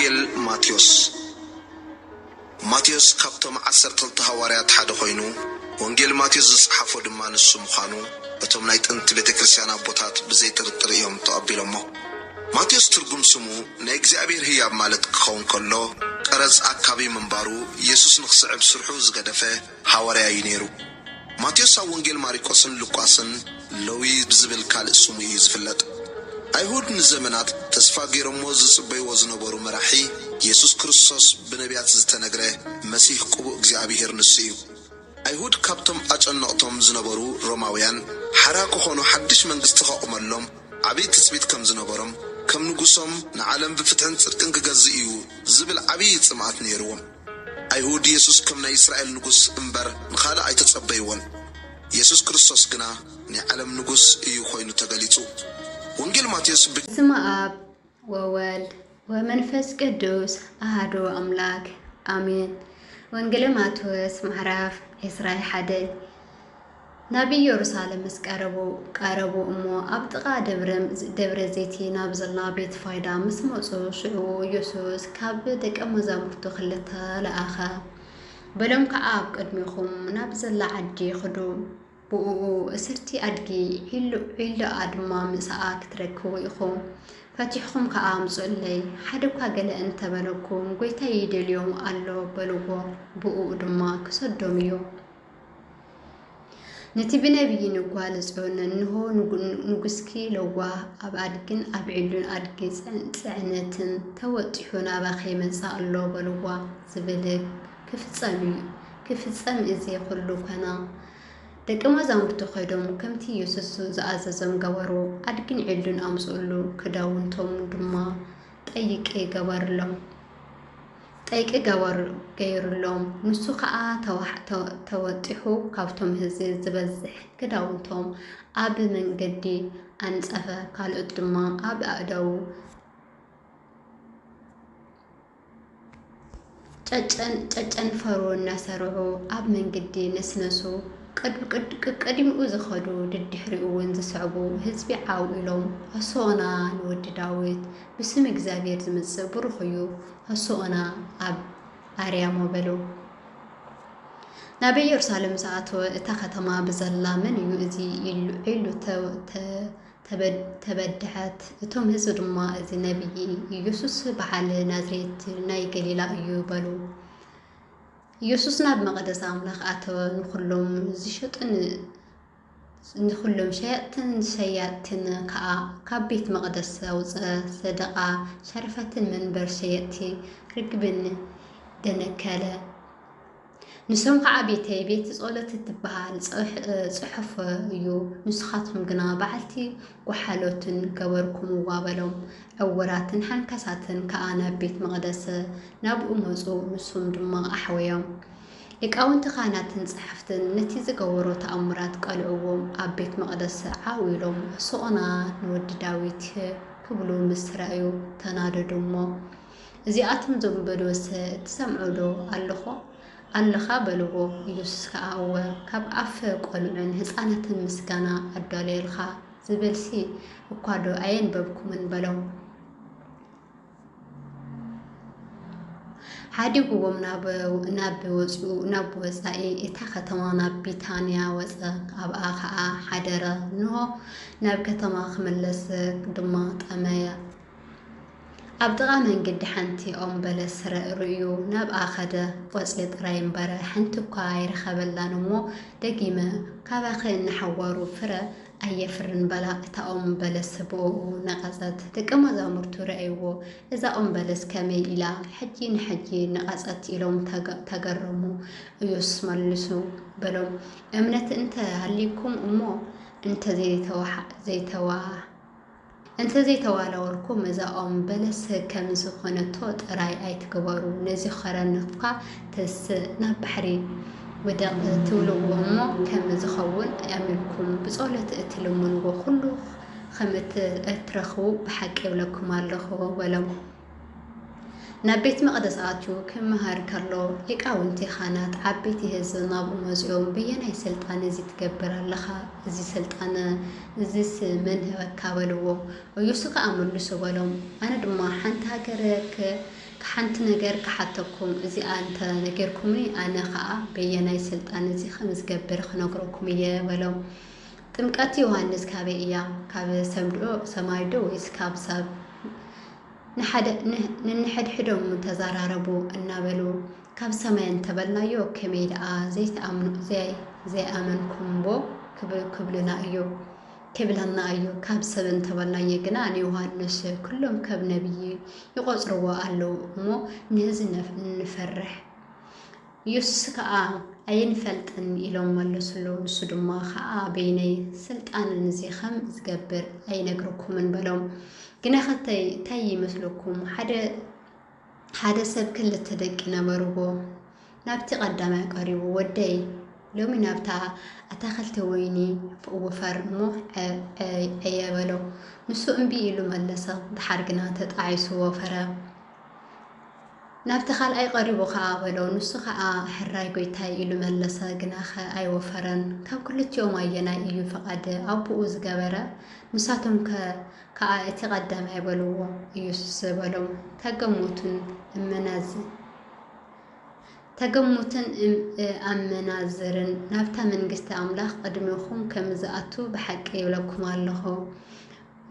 ወንጌል ማቴዎስ። ማቴዎስ ካብቶም ዓሰርተ ክልተ ሃዋርያት ሓደ ኮይኑ፣ ወንጌል ማቴዎስ ዝጸሓፎ ድማ ንሱ ምዃኑ እቶም ናይ ጥንቲ ቤተ ክርስቲያን ኣቦታት ብዘይ ጥርጥር እዮም ተቐቢሎሞ። ማቴዎስ ትርጉም ስሙ ናይ እግዚኣብሔር ህያብ ማለት ክኸውን ከሎ፣ ቀረጽ ኣካቢ ምንባሩ፣ የሱስ ንኽስዕብ ስርሑ ዝገደፈ ሃዋርያ እዩ ነይሩ። ማቴዎስ ኣብ ወንጌል ማሪቆስን ሉቃስን ለዊ ብዝብል ካልእ ስሙ እዩ ዝፍለጥ። ኣይሁድ ንዘመናት ተስፋ ገይሮሞ ዝጽበይዎ ዝነበሩ መራሒ፣ የሱስ ክርስቶስ ብነቢያት ዝተነግረ መሲህ ቅቡእ እግዚኣብሔር ንሱ እዩ። ኣይሁድ ካብቶም ኣጨነቕቶም ዝነበሩ ሮማውያን ሓራ ክኾኑ ሓድሽ መንግስቲ ከቑመሎም ዓብዪ ትጽቢት ከም ዝነበሮም፣ ከም ንጉሶም ንዓለም ብፍትሕን ጽድቅን ክገዝእ እዩ ዝብል ዓብዪ ጽምኣት ነይርዎም። ኣይሁድ የሱስ ከም ናይ እስራኤል ንጉስ እምበር ንኻልእ ኣይተጸበይዎን። የሱስ ክርስቶስ ግና ናይ ዓለም ንጉስ እዩ ኮይኑ ተገሊጹ። ወንጌል ማቴዎስ ብ- በስመ አብ ወወልድ ወመንፈስ ቅዱስ አሐዱ አምላክ አሜን። ወንጌለ ማቴዎስ ምዕራፍ ዕስራ ሓደ። ናብ ኢየሩሳሌም ምስ ቀረቡ፣ ቀረቡ እሞ ኣብ ጥቓ ደብረ፣ ደብረ ዘይቲ ናብ ዘላ ቤት ፋይዳ ምስ መጹ፣ ሽዑ ኢየሱስ ካብ ደቀ መዛሙርቱ ክልተ ለኣኸ። በሎም ከዓ፣ ኣብ ቅድሚኹም ናብ ዘላ ዓዲ ኽዱ፣ ብእኡ እስርቲ ኣድጊ ዒሉ፣ ዒሉኣ ድማ ምስኣ ክትረክቡ ኢኹም። ፈቲሕኹም ከዓ ኣምጹእለይ። ሓደ እኳ ገለ እንተበለኩም፣ ጎይታይ ይደልዮም ኣሎ በልዎ፣ ብእኡ ድማ ክሰዶም እዩ። ነቲ ብነቢይ ንጓል ጽዮን፣ እንሆ ንጉ-፣ ንጉስኪ ለዋህ፣ ኣብ ኣድግን ኣብ ዒሉን ኣድጊ ጽዕ-፣ ጽዕነትን ተወጢሑ ናባኺ ይመጽእ ኣሎ በልዋ ዝብል ክፍጸም እዩ። ክፍጸም እዚ ኹሉ ኮነ። ደቀ መዛሙርቱ ኸይዶም ከምቲ የሱስ ዝኣዘዞም ገበሩ። ኣድግን ዒሉን ኣምጽኡሉ፣ ክዳውንቶም ድማ ጠይቂ ገበርሎም። ጠይቂ ገበር-፣ ገይሩሎም። ንሱ ኸኣ ተዋሕ-፣ ተ-፣ ተወጢሑ ካብቶም ህዝቢ ዝበዝሕ ክዳውንቶም ኣብ መንገዲ ኣንጸፈ፣ ካልኦት ድማ ኣብ ኣእዳዉ ጨጨን-፣ ጨጨንፈሩ እናሰርዑ ኣብ መንገዲ ነስነሱ። ቅድ-፣ ቅድ-፣ ቅድሚኡ ዝኸዱ፣ ደድሕሪኡ እውን ዝስዕቡ ህዝቢ ዓው ኢሎም፣ "ሆሶዕና ንወዲ ዳዊት፣ ብስም እግዚኣብሔር ዝመጽእ ብሩኽ እዩ፣ ሆሶዕና ኣብ ኣርያሞ" በሉ። ናብ ኢየሩሳሌም ምስ ኣተወ፣ እታ ከተማ ብዘላ፣ "መን እዩ እዚ?" ኢሉ፣ ኢሉ ተ-፣ ተ-፣ ተበድ-፣ ተበድሐት። እቶም ህዝቢ ድማ፣ "እዚ ነቢይ ኢየሱስ በዓል ናዝሬት ናይ ገሊላ እዩ" በሉ። ኢየሱስ ናብ መቕደስ ኣምላኽ ኣተወ። ንኹሎም ዝሸጡን ንኹሎም ሸየጥትን ሸያጥትን ከኣ ካብ ቤት መቕደስ ኣውጽአ። ሰደቓ ሸርፈትን መንበር ሸየጥቲ ርግብን ደነከለ። ንሶም ከኣ፣ "ቤተይ ቤት ጸሎት እትበሃል ጽሕ-፣ ጽሑፍ እዩ፣ ንስኻትኩም ግና በዓልቲ ጓሓሎትን ገበርኩምዋ" በሎም። ዕውራትን ሓንካሳትን ከኣ ናብ ቤት መቕደስ ናብኡ መጹ፣ ንሶም ድማ ኣሕወዮም። ሊቃውንቲ ካህናትን ጸሓፍትን ነቲ ዝገበሮ ተኣምራት ቀልዕዎም፣ ኣብ ቤት መቕደስ ዓው ኢሎም፣ "ሆሶዕና ንወዲ ዳዊት" ክብሉ ምስ ረኣዩ ተናደዱ እሞ፣ "እዚኣቶም ዘንበሉስ ትሰምዖ ዶ ኣለኹ-፣ ኣለኻ?" በልዎ። ኢየሱስ ከኣ፣ "እወ፣ ካብ ኣፍ ቆልዑን ህጻናትን ምስጋና ኣዳልየልካ ዝብልሲ እኳ ዶ ኣየንበብኩምን?" በሎም። ሓዲግዎም ናብ፣ ናብ ወጺኡ፣ ናብ ወጻኢ እታ ከተማ ናብ ቢታንያ ወጸ። ኣብኣ ኸኣ ሓደረ። እንሆ፣ ናብ ከተማ ክምለስ ድማ ጠመየ። ኣብ ጥቓ መንገዲ ሓንቲ ኦም በለስ ረ-፣ ርእዩ ናብኣ ኸደ። ቆጽሊ ጥራይ እምበር ሓንቲ እኳ ኣይረኸበላን እሞ፣ ደጊመ፣ "ካባኺ ንሓዋሩ ፍረ ኣየፍርን" በላ። እታ ኦም በለስ ብእኡ ነቐጸት። ደቀ መዛሙርቱ ረኣይዎ፣ "እዛ ኦም በለስ ከመይ ኢላ ሕጂ ንሕጂ ነቐጸት?" ኢሎም ተገ-፣ ተገረሙ። ኢየሱስ መልሱ በሎም፣ "እምነት እንተ ሃልይኩም እሞ እንተ ዘይተዋሓ-፣ ዘይተዋ-፣ እንተ ዘይተዋላወልኩም፣ እዛ ኦም በለስ ከም ዝኾነቶ ጥራይ ኣይትግበሩ። ነዚ ኸረን እኳ ተንስእ፣ ናብ ባሕሪ ውደቕ ትብልዎ እሞ ከም ዝኸውን ኣሚንኩም ብጸሎት እትልምንዎ ኩሉ ከም እት-፣ እትረኽቡ ብሓቂ እብለኩም ኣለኹ" በሎም። ናብ ቤት መቕደስ ኣትዩ ክመሃር ከሎ፣ ሊቃውንቲ ካህናት፣ ዓበይቲ ህዝቢ ናብኡ መጺኦም፣ "በየናይ ስልጣን እዚ ትገብር ኣለኻ? እዚ ስልጣን እዚስ መን ህበካ?" በልዎ። ኢየሱስ ከኣ መልሱ በሎም፣ "ኣነ ድማ ሓንቲ ሃገር ክ-፣ ሓንቲ ነገር ክሓተኩም፣ እዚኣ እንተ ነጊርኩምኒ፣ ኣነ ኸኣ በየናይ ስልጣን እዚ ከም ዝገብር ክነግረኩም እየ በሎም። ጥምቀት ዮሃንስ ካበይ እያ? ካብ ሰምዶ ሰማይ ዶ ወይስ ካብ ሰብ? ንሓደ-፣ ን-፣ ንንሕድሕዶም ተዘራረቡ እናበሉ፣ ካብ ሰማይ እንተበልናዮ ከመይ ደኣ ዘይትኣምኑ-፣ ዘይ-፣ ዘይኣመንኩምዎ ክብ-፣ ክብሉና እዩ፣ ክብለና እዩ። ካብ ሰብ እንተበልናዮ ግና ንዮሃንስ ኩሎም ከም ነቢይ ይቖጽርዎ ኣለዉ እሞ ንህዚ ነፍ-፣ ንፈርሕ። ኢየሱስ ከኣ ኣይንፈልጥን ኢሎም መለሱሉ። ንሱ ድማ ከኣ በይነይ ስልጣንን እዚ ከም ዝገብር ኣይነግረኩምን በሎም። ግናኸ እንታይ ይመስለኩም? ሓደ፣ ሓደ ሰብ ክልተ ደቂ ነበርዎ። ናብቲ ቀዳማይ ቀሪቡ፣ ወደይ፣ ሎሚ ናብታ ኣታኽልቲ ወይኒ ውፈር እሞ ዐ-፣ ዐ-፣ ዕየ በሎ። ንሱ እምቢ ኢሉ መለሰ። ደሓር ግና ተጣዒሱ ወፈረ። ናብቲ ካልኣይ ቀሪቡ ኸኣ በሎ። ንሱ ኸኣ ሕራይ ጐይታይ ኢሉ መለሰ፣ ግናኸ ኣይወፈረን። ካብ ክልቲኦም ኣየናይ እዩ ፍቓድ ኣቦኡ ዝገበረ? ንሳቶም ከ-፣ ከኣ እቲ ቀዳማይ በልዎ። ኢየሱስ በሎም፣ ተገሙትን እመናዝ-፣ ተገሙትን እም-፣ ኣመናዝርን ናብታ መንግስቲ ኣምላኽ ቅድሚኹም ከም ዝኣቱ ብሓቂ ይብለኩም ኣለኹ።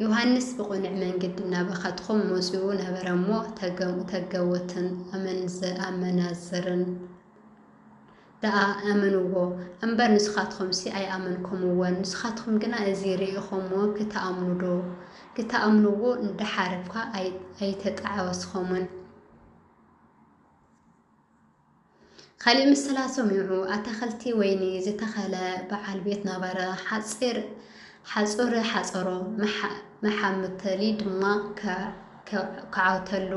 ዮሃንስ ብቕኑዕ መንገዲ እናበኸትኩም መጺኡ ነበረ እሞ፣ ተገ-፣ ተገወትን ኣመንዘ-፣ ኣመናዝርን ደኣ ኣመንዎ እምበር፣ ንስኻትኩምሲ ኣይኣመንኩምዎን። ንስኻትኩም ግና እዚ ርኢኹምዎ ክትኣምኑ ዶ፣ ክትኣምንዎ ደሓር እኳ ኣይ-፣ ኣይተጣወስኹምን። ካልእ ምስላ ሰሚዑ፣ ኣታኽልቲ ወይኒ ዝተኸለ በዓል ቤት ነበረ። ሓጺር፣ ሓጹር ሓጸሮ፣ መሓ-፣ መሓምተሊ ድማ ከ-፣ ከ-፣ ከዓውተሉ፣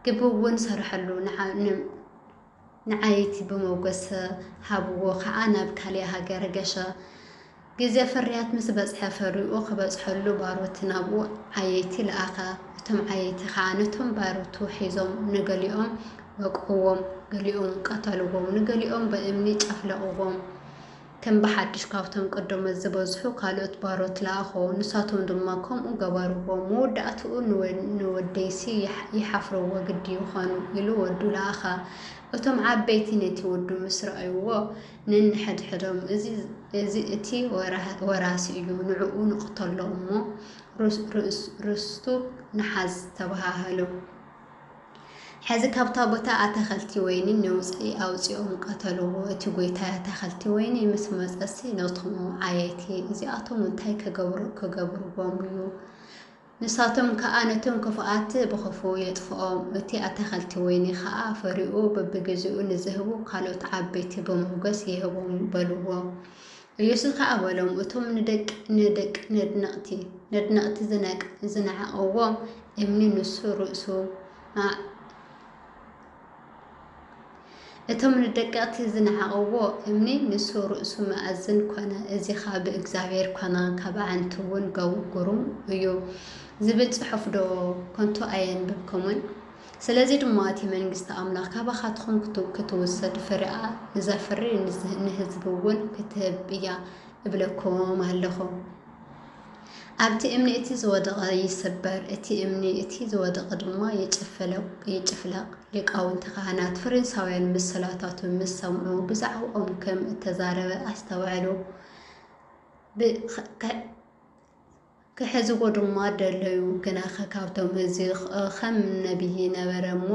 ግቢ እውን ሰርሐሉ። ንዓ-፣ ን-፣ ንዓየይቲ ብመጎስ ሃብዎ ኸዓ ናብ ካልእ ሃገር ገሸ። ግዜ ፍርያት ምስ በጽሐ፣ ፍሪኡ ክበጽሐሉ ባሮት ናብኡ ዓየይቲ ለኣኸ። እቶም ዓየይቲ ኸኣ ነቶም ባሮቱ ሒዞም፣ ንገሊኦም ወቅዕዎም፣ ገሊኦም ቀተልዎም፣ ንገሊኦም ብእምኒ ጨፍለቕዎም። ከም ብሓድሽ ካብቶም ቀደሞት ዝበዝሑ ካልኦት ባሮት ለኣኸ። ንሳቶም ድማ ከምኡ ገበርዎ። መወዳእትኡ ንወ-፣ ንወደይሲ ይሓ-፣ ይሓፍርዎ ግዲ ይኾኑ ኢሉ ወዱ ለኣኸ። እቶም ዓበይቲ ነቲ ወዱ ምስ ረኣይዎ፣ ነንሕድሕዶም፣ እዚ፣ እዚ እቲ ወራ-፣ ወራሲ እዩ፣ ንዕኡ ንቕተሎ እሞ ርስ-፣ ርስ-፣ ርስቱ ንሓዝ ተባሃሃሉ። ሕዚ ካብታ ቦታ ኣታኸልቲ ወይኒ ነውፂ ኣውፂኦም ቀተልዎ። እቲ ጐይታይ ኣታኸልቲ ወይኒ ምስ መፀሲ ነቶም ዓየይቲ፣ እዚኣቶም እንታይ ክገብሩ፣ ክገብርዎም እዩ? ንሳቶም ከኣ ነቶም ክፉኣት ብኽፉእ የጥፍኦም። እቲ ኣታኸልቲ ወይኒ ከኣ ፍሪኡ በብግዜኡ ንዝህቡ ካልኦት ዓበይቲ ብሞገስ ይህቦም በልዎ። ኢየሱስ ከኣ በሎም፣ እቶም ንደቅ-፣ ንደቅ-፣ ነድነቕቲ፣ ነድነቕቲ ዝነቅ-፣ ዝነዓቕዎ እምኒ ንሱ ርእሱ፣ ኣ-፣ እቶም ንደቀቕቲ ዝነዓቕዎ እምኒ ንሱ ርእሱ መኣዝን ኮነ። እዚ ኸኣ ብእግዚኣብሔር ኮነ፣ ካብ ኣዕንቱ እውን ገው-፣ ግሩም እዩ ዝብል ጽሑፍ ዶ ከንቱ ኣየንበብኩምን? ስለዚ ድማ እቲ መንግስቲ ኣምላኽ ካባኻትኩም ክት-፣ ክትውሰድ፣ ፍሬኣ ንዘፍሪ ንዝ-፣ ንህዝቢ እውን ክትህብ እያ እብለኩም ኣለኹ። ኣብቲ እምኒ እቲ ዝወደቐ ይስበር፣ እቲ እምኒ እቲ ዝወደቐ ድማ ይጭፍለቕ፣ ይጭፍለቕ። ሊቃውንቲ ካህናት ፈሪሳውያን ምስላታቱ ምስ ሰምዑ፣ ብዛዕባኦም ከም እተዛረበ ኣስተውዐሉ። ብ-፣ ከ-፣ ክሕዝዎ ድማ ደለዩ። ግናኸ ካብቶም እዚ ኸ-፣ ኸም ነቢይ ነበረ እሞ፣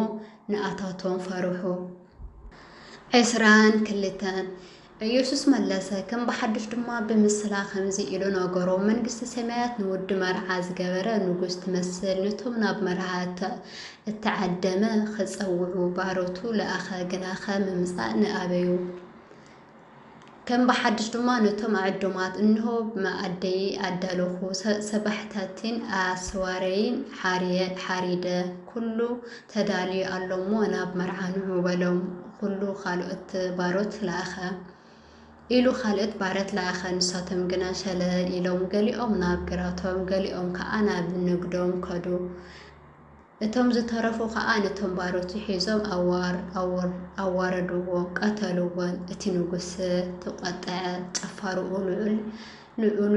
ንኣታቶም ፈርሑ። ዕስራን ክልተን። ኢየሱስ መለሰ፣ ከም ብሓድሽ ድማ ብምስላ ከምዚ ኢሉ ነገሮም፣ መንግስቲ ሰማያት ንወዲ መርዓ ዝገበረ ንጉስ ትመስል። ነቶም ናብ መርዓ እተ-፣ እተዓደመ ኽጸውዑ ባሮቱ ለኣኸ፣ ግናኸ ምምጻእ ንኣበዩ። ከም ብሓድሽ ድማ ነቶም ዕዱማት፣ እንሆ መኣደይ ኣዳለኹ፣ ሰ-፣ ሰባሕታቲን ኣስዋረይን ሓርየ-፣ ሓሪደ፣ ኩሉ ተዳልዩ ኣሎ እሞ ናብ መርዓ ንዑ በሎም። ኩሉ ካልኦት ባሮት ለኣኸ። ኢሉ ካልኦት ባሮት ለኣኸ፣ ንሳቶም ግና ሸለ ኢሎም፣ ገሊኦም ናብ ግራቶም፣ ገሊኦም ከኣ ናብ ንግዶም ከዱ። እቶም ዝተረፉ ኸኣ ነቶም ባሮቱ ሒዞም ኣዋር-፣ ኣወር-፣ ኣዋረድዎ፣ ቀተልዎን። እቲ ንጉስ ተቖጥዐ፣ ጨፋርኡ ልዑል፣ ልዑል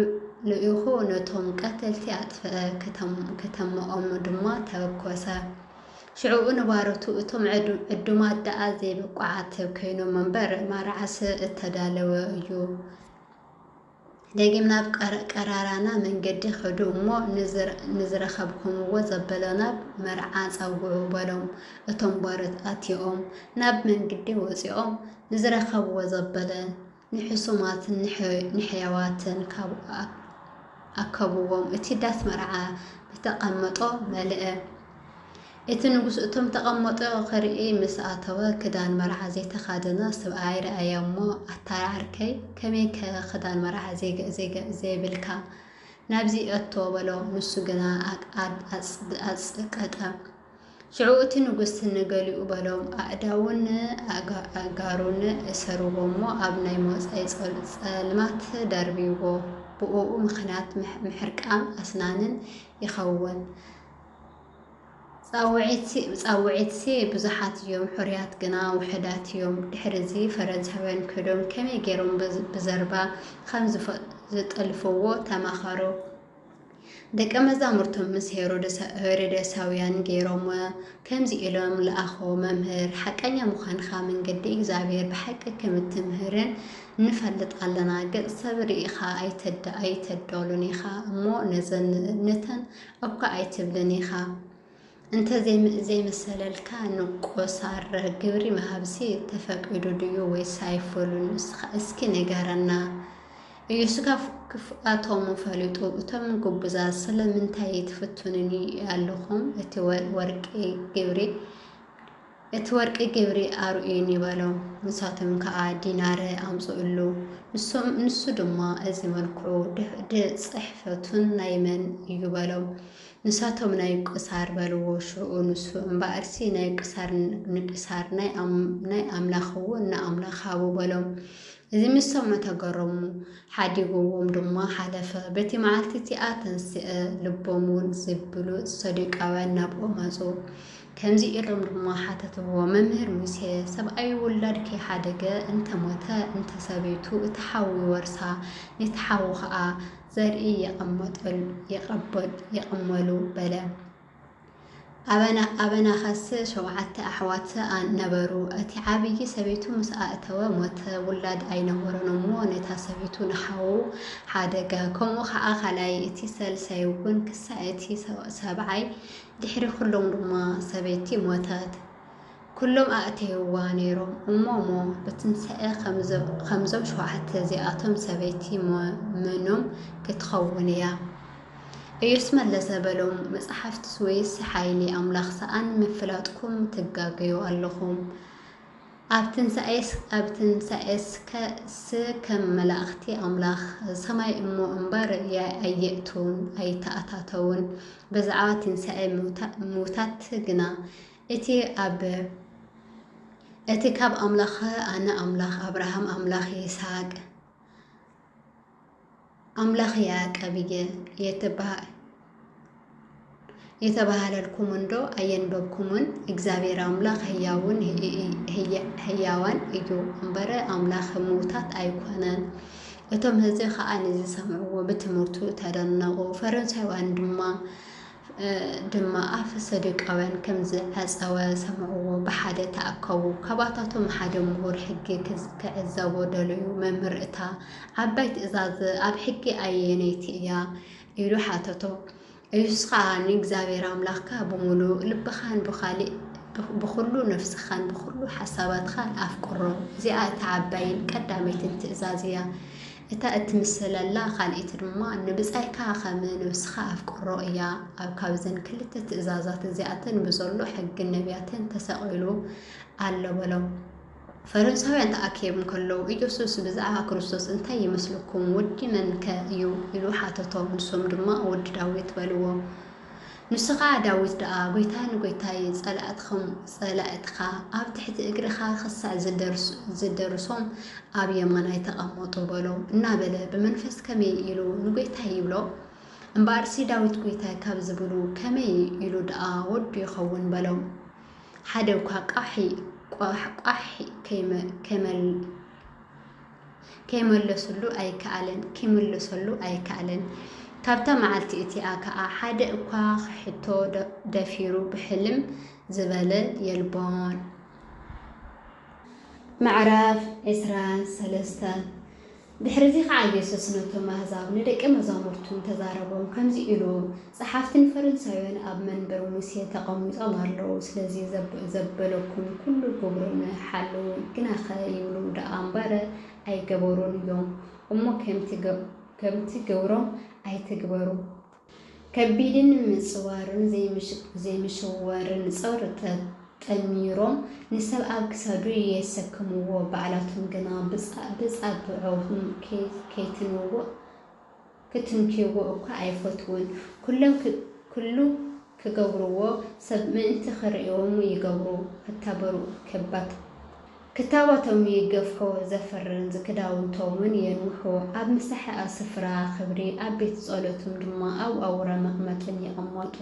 ልኢኹ ነቶም ቀተልቲ ኣጥፍአ፣ ከተም-፣ ከተማኦም ድማ ተበኮሰ። ሽዕኡ ንባሮቱ፣ እቶም ዕዱ-፣ ዕዱማት ደኣ ዘይብቁዓት ኮይኖም እምበር፣ መርዓስ እተዳለወ እዩ። ደጊም ናብ ቀረ-፣ ቀራራና መንገዲ ኸዱ እሞ፣ ንዝረ-፣ ንዝረኸብኩምዎ ዘበለ ናብ መርዓ ጸውዑ በሎም። እቶም ባሮት ኣቲኦም ናብ መንገዲ ወጺኦም ንዝረኸብዎ ዘበለ ንሕሱማትን ንሕ-፣ ንሕያዋትን ካብ ኣ-፣ ኣከብዎም። እቲ ዳስ መርዓ ብተቐመጦ መልአ። እቲ ንጉስ እቶም ተቐመጦ ክርኢ ምስ ኣተወ፣ ክዳን መርዓ ዘይተኻደነ ሰብኣይ ረኣየ እሞ፣ ኣታ ዓርከይ፣ ከመይከ ክዳን መርዓ ዘይገ-፣ ዘይገ-፣ ዘይብልካ? ናብዚ እቶ በሎ። ንሱ ግና ኣግ-፣ ኣድ-፣ ኣጽ-፣ ኣጽቀጠ። ሽዑ እቲ ንጉስ ንገሊኡ በሎም፣ ኣእዳዉን ኣጋ-፣ ኣእጋሩን እሰርዎ እሞ ኣብ ናይ መወጻኢ ጸል-፣ ጸልማት ደርብይዎ። ብእኡ ምኽንያት ምሕ-፣ ምሕርቃም ኣስናንን ይኸውን። ጻውዒትሲ፣ ጻውዒትሲ ብዙሓት እዮም፣ ሕሩያት ግና ውሑዳት እዮም። ድሕርዚ ፈረንሳውያን ከዶም ከመይ ገይሮም ብዝ-፣ ብዘርባ ከም ዝፈ-፣ ዝጠልፍዎ ተማኸሩ። ደቀ መዛሙርቶም ምስ ሄሮደሳ-፣ ሄሮደሳውያን ገይሮም ከምዚ ኢሎም ለኣኾ፣ መምህር፣ ሓቀኛ ምዃንኻ መንገዲ እግዚኣብሔር ብሓቂ ከም እትምህርን ንፈልጥ ኣለና። ገጽ ሰብ ርኢኻ ኣይተድ-፣ ኣይተዳሉን ኢኻ እሞ ነዘን፣ ነተን እኳ ኣይትብልን ኢኻ። እንተ ዘይም-፣ ዘይመሰለልካ ንቁሳር ግብሪ ምሃብሲ ተፈቂዱ ድዩ ወይስ ኣይፈሉን? እስኻ እስኪ ንገረና። ኢየሱስ ካብ ክፍኣቶም ፈሊጡ፣ እቶም ግቡዛት ስለምንታይ ትፍትኑኒ ኣለኹም? እቲ ወ-፣ ወርቂ ግብሪ፣ እቲ ወርቂ ግብሪ ኣርእዩኒ በሎም። ንሳቶም ከኣ ዲናር ኣምጽኡሉ። ንሶም፣ ንሱ ድማ እዚ መልክዑ ድ-፣ ድ-፣ ጽሕፈቱን ናይ መን እዩ በሎም። ንሳቶም ናይ ቁሳር በልዎ። ሽዑ ንሱ እምበኣርሲ ናይ ቁሳር ንቁሳር ናይ ኣም-፣ ናይ ኣምላኽ እውን ንኣምላኽ ሃቡ በሎም። እዚ ምስ ሰምዑ ተገረሙ። ሓዲግዎም ድማ ሓለፈ። በቲ መዓልቲ እቲኣ ተንስአ፣ ልቦም እውን ዝብሉ ሰዱቃውያን ናብኡ መጹ። ከምዚ ኢሎም ድማ ሓተትዎ፣ መምህር ሙሴ፣ ሰብኣይ ውላድ ከይሓደገ እንተ ሞተ፣ እንተ ሰበይቱ እቲ ሓዉ ይወርሳ፣ ነቲ ሓዉ ኸኣ ዘርኢ ይቐመጠል-፣ ይቐበል-፣ ይቕመሉ በለ። ኣበና-፣ ኣበናኸስ ሸውዓተ ኣሕዋት ኣን-፣ ነበሩ። እቲ ዓብዪ ሰበይቱ ምስ ኣእተወ ሞተ፣ ውላድ ኣይነበሮን እሞ ነታ ሰበይቱ ንሓዉ ሓደገ። ከምኡ ኸኣ ካልኣይ፣ እቲ ሳልሳይ እውን ክሳዕ እቲ ሰ-፣ ሰብዓይ፣ ድሕሪ ኩሎም ድማ ሰበይቲ ሞተት። ኩሎም ኣእተይዋ ነይሮም እሞ፣ እሞ ብትንሳኤ ኸምዞ-፣ ኸምዞም ሸውዓተ እዚኣቶም ሰበይቲ መ-፣ መኖም ክትኸውን እያ? ኢየሱስ መለሰ በሎም፣ መጻሕፍትስ ወይስ ሓይሊ ኣምላኽ ሰኣን ምፍላጥኩም ትጋገዩ ኣለኹም። ኣብ ትንሳኤስ-፣ ኣብ ትንሳኤስ ከ-፣ ስ ከም መላእኽቲ ኣምላኽ ሰማይ እሞ እምበር ያ-፣ ኣየእትዉን ኣይተኣታተዉን። ብዛዕባ ትንሳኤ ምውታ-፣ ምውታት ግና እቲ ኣብ፣ እቲ ካብ ኣምላኽ፣ ኣነ ኣምላኽ ኣብርሃም፣ ኣምላኽ ይስሐቅ፣ ኣምላኽ ያዕቆብ እየ የተባ-፣ የተባህለልኩም እንዶ ኣየንበብኩምን? እግዚኣብሔር ኣምላኽ ህያውን ህይ-፣ ህይ-፣ ህያዋን እዩ እምበር ኣምላኽ ምውታት ኣይኮነን። እቶም ህዝቢ ኸኣ ንዝሰምዕዎ ብትምህርቱ ተደነቑ። ፈሪሳውያን ድማ፣ እ፣ ድማ ኣፍ ሰዱቃውያን ከም ዝዓጸወ ሰምዕዎ፣ ብሓደ ተኣከቡ። ካባታቶም ሓደ ምሁር ሕጊ ክዝ-፣ ክዕዘቦ ደለዩ። መምህር፣ እታ ዓባይ ትእዛዝ ኣብ ሕጊ ኣየነይቲ እያ? ኢሉ ሓተቶ። ኢየሱስ ኸኣ፣ ንእግዚኣብሔር ኣምላኽካ ብምሉእ ልብኻን ብኻልእ፣ ብ-፣ ብኹሉ ነፍስኻን ብኹሉ ሓሳባትካን ኣፍቅሮ። እዚኣ እታ ዓባይን ቀዳመይትን ትእዛዝ እያ። እታ እትምስለላ ካልኣይቲ ድማ፣ ንብጻይካ ኸም ነፍስኻ ኣፍቅሮ እያ። ኣብ ካብዘን ክልተ ትእዛዛት እዚኣተን ብዘሎ ሕግን ነቢያትን ተሰቒሉ ኣሎ በሎም። ፈሪሳውያን ተኣኪቦም ከለዉ፣ ኢየሱስ ብዛዕባ ክርስቶስ እንታይ ይመስለኩም? ወዲ መን ከ እዩ? ኢሉ ሓተቶም። ንሶም ድማ፣ ወዲ ዳዊት በልዎ። ንሱ ኸኣ፣ ዳዊት ደኣ፣ ጐይታ ንጐይታይ፣ ጸላእትኹም፣ ጸላእትኻ ኣብ ትሕቲ እግርኻ ኽሳዕ ዝደርስ-፣ ዝደርሶም ኣብ የማናይ ተቐመጡ በሎ፣ እናበለ ብመንፈስ ከመይ ኢሉ ንጐይታይ ይብሎ? እምበኣርሲ ዳዊት ጐይታይ ካብ ዝብሉ ከመይ ኢሉ ደኣ ወዱ ይኸውን? በሎም። ሓደ እኳ ቋሒ-፣ ቋሕ-፣ ቋሒ ከይመ-፣ ከይመል-፣ ከይመለስሉ ኣይከኣለን፣ ከይምልሰሉ ኣይከኣለን። ካብታ መዓልቲ እቲኣ ከኣ ሓደ እኳ ክሕቶ ደ-፣ ደፊሩ ብሕልም ዝበለ የልቦን። ምዕራፍ ዕስራን ሰለስተን። ድሕርዚ ኸዓ የሱስ ነቶም ኣህዛብ ንደቀ መዛሙርቱ እንተዛረቦም ከምዚ ኢሉ፣ ጸሓፍትን ፈሪሳውያንን ኣብ መንበር ሙሴ ተቐሚጦም ኣለዉ። ስለዚ ዘብ-፣ ዘበለኩም ኩሉ ግብሩን ሓልዉ፣ ግናኸ ይብሉ ደኣ እምበር ኣይገበሩን እዮም። እሞ ከምቲ ገ-፣ ከምቲ ግብሮም ኣይትግበሩ። ከቢድን ምጽዋርን ዘይምሽ-፣ ዘይምሽወርን ጸር ጠ-፣ ጠሚሮም ንሰብ ኣብ ክሳዱ የሰክምዎ፣ ባዕላቶም ግና ብጻ-፣ ብጻብዖም ከይ-፣ ከይትንዎ-፣ ክትንክይዎ እኳ ኣይፈትዉን። ኩሎም ክ-፣ ኩሉ ክገብርዎ ሰብ ምእንቲ ክርእዮም ይገብሩ። ክታበሩ ከባት-፣ ክታባቶም ይገፍሑ፣ ዘፍርን ክዳውንቶምን የንውሑ። ኣብ መሳሕኣ ስፍራ ክብሪ፣ ኣብ ቤት ጸሎቶም ድማ ኣብ ኣውራ መቐመጥን ይቕመጡ።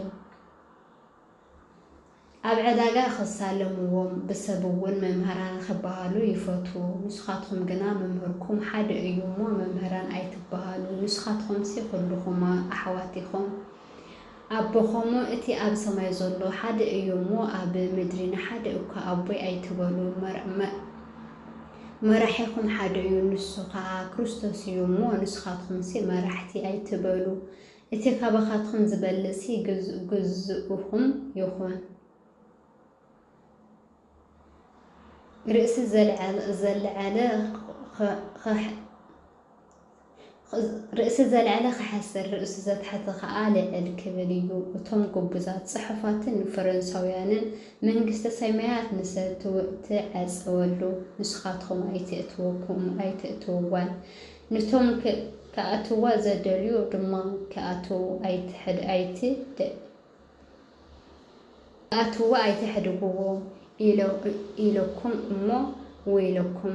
ኣብ ዕዳጋ ክሳለምዎም፣ ብሰብ እውን መምህራን ክበሃሉ ይፈትዉ። ንስኻትኩም ግና መምህርኩም ሓደ እዩ እሞ መምህራን ኣይትበሃሉ። ንስኻትኩምሲ ኩልኹም ኣሕዋት ኢኹም። ኣቦኹም እቲ ኣብ ሰማይ ዘሎ ሓደ እዩ እሞ ኣብ ምድሪ ንሓደ እኳ ኣቦይ ኣይትበሉ። መር-፣ መ-፣ መራሒኹም ሓደ እዩ፣ ንሱ ኸኣ ክርስቶስ እዩ እሞ ንስኻትኩምሲ መራሕቲ ኣይትበሉ። እቲ ካባኻትኩም ዝበልጽሲ ግዝ-፣ ግዙእኹም ይኹን። ርእሲ ዘልዐለ፣ ዘልዐለ ኸ-፣ ኸ-፣ ርእሲ ዘልዐለ ክሐስር፣ ርእሲ ዘትሐተ ኸኣ ልዕል ክብል እዩ። እቶም ግቡዛት ጽሑፋትን ፈሪሳውያንን መንግስተ ሰማያት ንሰብ ትው-፣ ትዐጸወሉ፣ ንስኻትኩም ኣይትእትወኩም፣ ኣይትእትውዋን። ነቶም ክ-፣ ክኣትዋ ዘደልዩ ድማ ክኣትዉ ኣይትሕድ-፣ ኣይትደ-፣ ክኣትዉ ኣይትሕድግዎም ኢለ-፣ ኢለኩም እሞ ወይለኩም።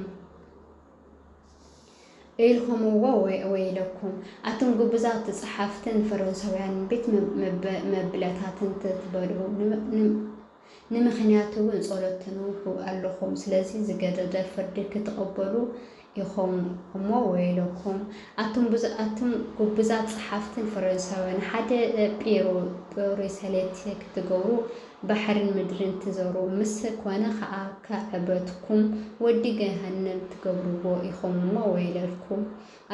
ኢልኩምዎ ወይ-፣ ወይለኩም። ኣቱም ግቡዛት ጸሓፍትን ፈሪሳውያንን ቤት መ-፣ መበ-፣ መብለታትን ትበልዑ፣ ንም-፣ ንም-፣ ንምኽንያት እውን ጸሎት ተንውሑ ኣለኹም። ስለዚ ዝገደደ ፍርዲ ክትቐበሉ ኢኹም እሞ ወይለኩም። ኣቱም ብዙ-፣ ኣቱም ግቡዛት ጸሓፍትን ፈሪሳውያንን፣ ሓደ ጴሩ-፣ ጴሩሳሌት ክትገብሩ ባሕርን ምድርን ትዘሩ፣ ምስ ኮነ ኸኣ ካዕበትኩም ወዲ ገሃነም ትገብርዎ ኢኹም እሞ ወይለልኩም።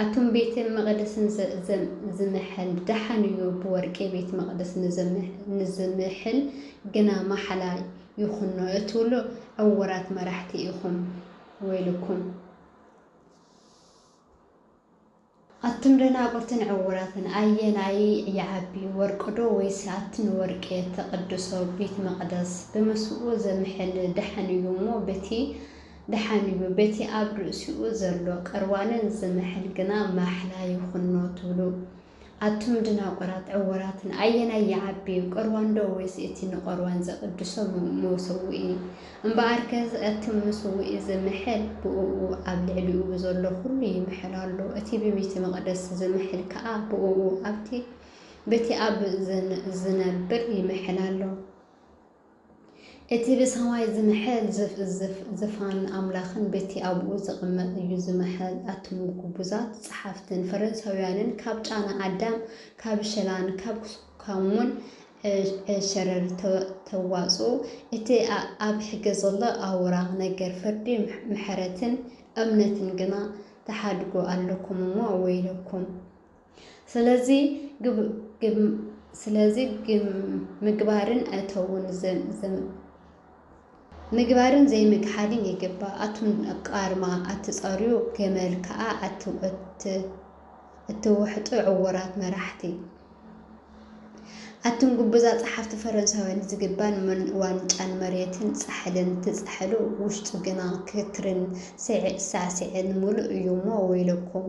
ኣቱም ቤተ መቕደስን ዘ-፣ ዘ-፣ ዝምሕል፣ ደሓን እዩ ብወርቂ ቤት መቕደስ ንዝምሕ-፣ ንዝምሕል ግና ማሕላ ይኹኖ እትብሉ ዕዉራት መራሕቲ ኢኹም፣ ወይልኩም። ኣቱም ደናቁርትን ዕዉራትን፣ ኣየናይ ይዓቢ፣ ወርቂ ዶ ወይስ ኣቲ ንወርቂ እተቐድሶ ቤት መቕደስ? ብምስኡ ዝምሕል ደሓን እዩ እሞ፣ በቲ ደሓን እዩ፣ በቲ ኣብ ርእሲኡ ዘሎ ቅርባንን ዝምሕል ግና ማሕላ ይኹኖ ትብሉ። ኣቱም ደናቁራት ዕዉራትን፣ ኣየናይ ይዓቢ፣ ቅርባን ዶ ወይስ እቲ ንቅርባን ዘቐድሶ መ-፣ መሰውኢ? እምበኣርከስ እቲ ምስውኢ ዝምሕል ብእኡ ኣብ ልዕሊኡ ብዘሎ ኩሉ ይምሕል ኣሎ። እቲ ብቤተ መቕደስ ዝምሕል ከኣ ብእኡ ኣብቲ በቲ ኣብ ዝን-፣ ዝነብር ይምሕል ኣሎ። እቲ ብሰማይ ዝምሕል ዝፍ-፣ ዝፍ-፣ ዝፋን ኣምላኽን በቲ ኣብኡ ዝቕመጥ እዩ ዝምሕል። ኣቱም ግቡዛት ጸሓፍትን ፈሪሳውያንን፣ ካብ ጫና ኣዳም ካብ ሸላን ካብ ካሙን ሸረር ተ-፣ ተዋጽኡ። እቲ ኣ-፣ ኣብ ሕጊ ዘሎ ኣውራ ነገር ፍርዲ፣ ምሕ-፣ ምሕረትን እምነትን ግና ትሓድጉ ኣለኩም እሞ ወይለኩም። ስለዚ ግብ-፣ ግብ-፣ ስለዚ ግም-፣ ምግባርን እተውን ዘ-፣ ዘ-፣ ምግባርን ዘይምግሓድን ይግባእ። ኣቱም ቃርማ ኣትጸርዩ፣ ገመል ከኣ ኣት-፣ እት-፣ እትውሕጡ ዕዉራት መራሕቲ። ኣቱም ግቡዛት ጸሓፍቲ ፈሪሳውያን፣ ዝግባን መን-፣ ዋንጫን መሬትን ጻሕልን ትጻሕሉ፣ ውሽጡ ግና ክትርን ስዕ-፣ ሳዕስዕን ምሉእ እዩ እሞ ወይለኩም።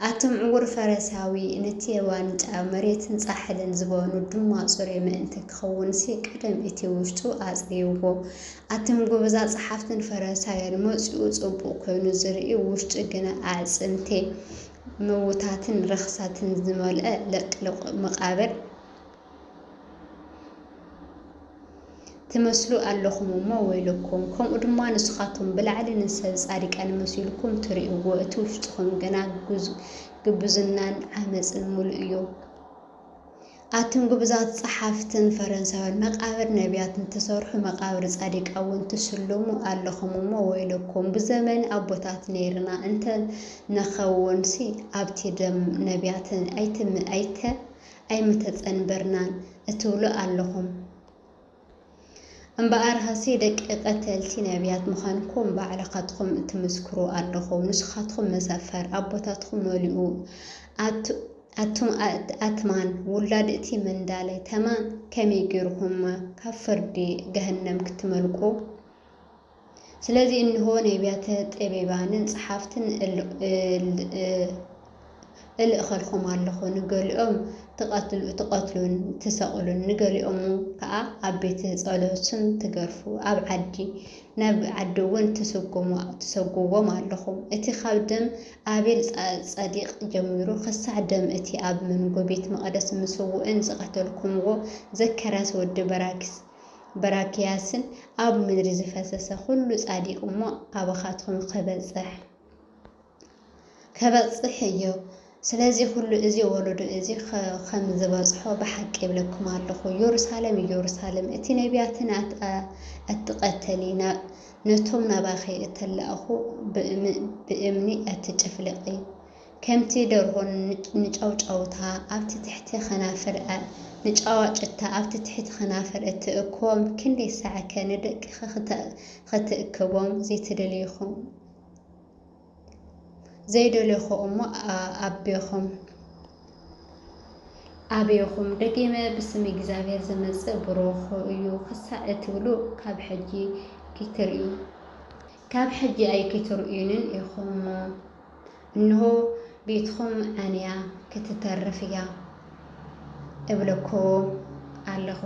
ኣቱም ዕዉር ፈሪሳዊ፣ ነቲ ዋንጫ መሬትን ጻሕልን ዝበኑ ድማ ጽሩይ ምእንቲ ክኸውንሲ፣ ቀደም እቲ ውሽጡ ኣጽርይዎ። ኣቱም ግቡዛት ጸሓፍትን ፈሪሳውያን፣ መጺኡ ጽቡቕ ኮይኑ ዝርኢ፣ ውሽጡ ግና ኣዕጽምቲ ምዉታትን ረኽሳትን ዝመልአ ለቅለቕ መቓብር ትመስሉ ኣለኹም እሞ ወይለኩም። ከምኡ ድማ ንስኻትኩም ብላዕሊ ንሰብ ጻድቃን መሲልኩም ትርእይዎ፣ እቲ ውሽጥኹም ግና ግዙ-፣ ግብዝናን ዓመጽን ምሉእ እዩ። ኣቱም ግብዛት ጸሓፍትን ፈረንሳውያን፣ መቓብር ነቢያት እንትሰርሑ፣ መቓብር ጻዲቃ እውን ትስልሙ ኣለኹም እሞ ወይለኩም። ብዘመን ኣቦታት ነይርና እንተ ንኸውንሲ፣ ኣብቲ ደም ነቢያት ኣይትም-፣ ኣይተ-፣ ኣይምተጸንበርናን እትብሉ ኣለኹም። እምበኣር ኸሲ ደቂ ቀተልቲ ነቢያት ምዃንኩም ባዕልኻትኩም ትምስክሩ ኣለኹም። ንስኻትኩም መሰፈር ኣቦታትኩም መሊኡ። ኣት-፣ ኣቱም ኣት-፣ ኣትማን ውላድ እቲ ምንዳለ ተማን ከመይ ገይርኹም ካብ ፍርዲ ገሃነም ክትመልቁ? ስለዚ እንሆ ነቢያተ ጠቢባንን ጸሓፍትን እል-፣ እል-፣ እል-፣ እልእኸልኹም ኣለኹ። ንገሊኦም ትቐትሉ-፣ ትቐትሉን ትሰቕሉን፣ ንገሊኦም ከኣ ኣብ ቤት ጸሎትን ትገርፉ፣ ኣብ ዓዲ፣ ናብ ዓዲ እውን ትስጉሙ-፣ ትሰጉዎም ኣለኹም። እቲ ካብ ደም ኣቤል ጸ-፣ ጸዲቕ ጀሚሩ ክሳዕ ደም እቲ ኣብ መንጎ ቤት መቕደስ ምስውእን ዝቐተልኩምዎ ዘካርያስ ወዲ በራኪስ፣ በራክያስን ኣብ ምድሪ ዝፈሰሰ ኩሉ ጻዲቕ እሞ ካባኻትኩም ክበጽሕ፣ ክበጽሕ እዩ። ስለዚ ኩሉ እዚ ወለዶ እዚ ኸ-፣ ከም ዝበጽሖ ብሓቂ እብለኩም ኣለኹ። የሩሳሌም፣ የሩሳሌም፣ እቲ ነቢያትን ኣት-፣ ኣ-፣ እትቐተሊ፣ ና-፣ ነቶም ናባኺ እተላእኹ ብእም-፣ ብእምኒ እትጭፍልቒ፣ ከምቲ ደርሆ ን-፣ ንጫውጫውታ ኣብቲ ትሕቲ ኸናፍር ኣ-፣ ንጫዋጭታ ኣብቲ ትሕቲ ኸናፍር እትእክቦም፣ ክንደይ ሳዕከ ንደቅኺ ክተ-፣ ኽትእክቦም ዘይትደልይኹም? ዘይደለኹ እሞ ኣ-፣ ኣቤኹም፣ ኣቤኹም፣ ደጊመ ብስም እግዚኣብሔር ዝመጽእ ብሩኽ እዩ ክሳዕ እትብሉ ካብ ሕጂ ኪትርእዩ፣ ካብ ሕጂ ኣይኪትርእዩንን ኢኹም። እንሆ ቤትኹም ዓንያ ክትተርፍ እያ እብለኩም ኣለኹ።